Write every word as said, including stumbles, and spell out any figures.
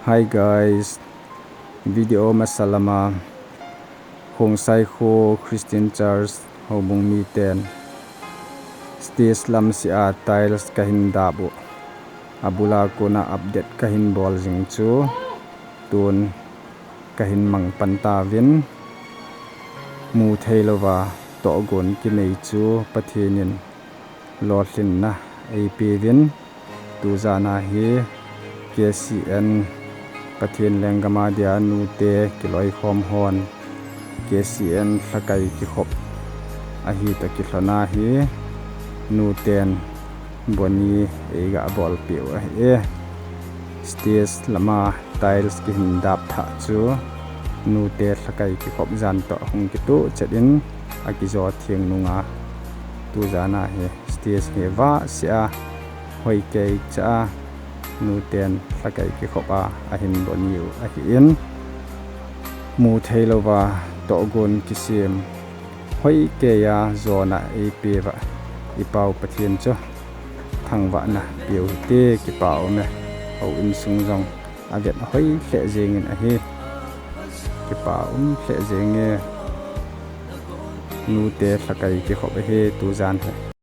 Hi guys, video masa lama Khongsai Kho Christian Church houbung miten stage lam seh a tiles kahin dap u, abula kona update kahin bol jing chu tun kahin mang pan tauvin, mu thei louva tohgon kinei chu Pathen in lolhinna eipeuvin, tujana hi K C N Pathen lenggam a dia nute kiloikhom hon K C N lhakai kikhop ahi toh kilhona hi nuten boni eiga bolpeh u ahi e. Stage lama tiles kihin dap thah chu nute lhakai kikhop jan toh hung kitoh chet in akijo theng nunga tujana hi stage hi vah seh a hoikei cha a nuten lhakai kikhop a ahin boni u ahin, mu thei louva tohgon kisem hoikei a jona eipeuva i Pau Pathen chu thangvahna peu hite. Kipa um e, houin sung jong avet hoi lheh jengin ahi, kipa um lheh jenge. Nute lhakai kikhop ahi tujan hi.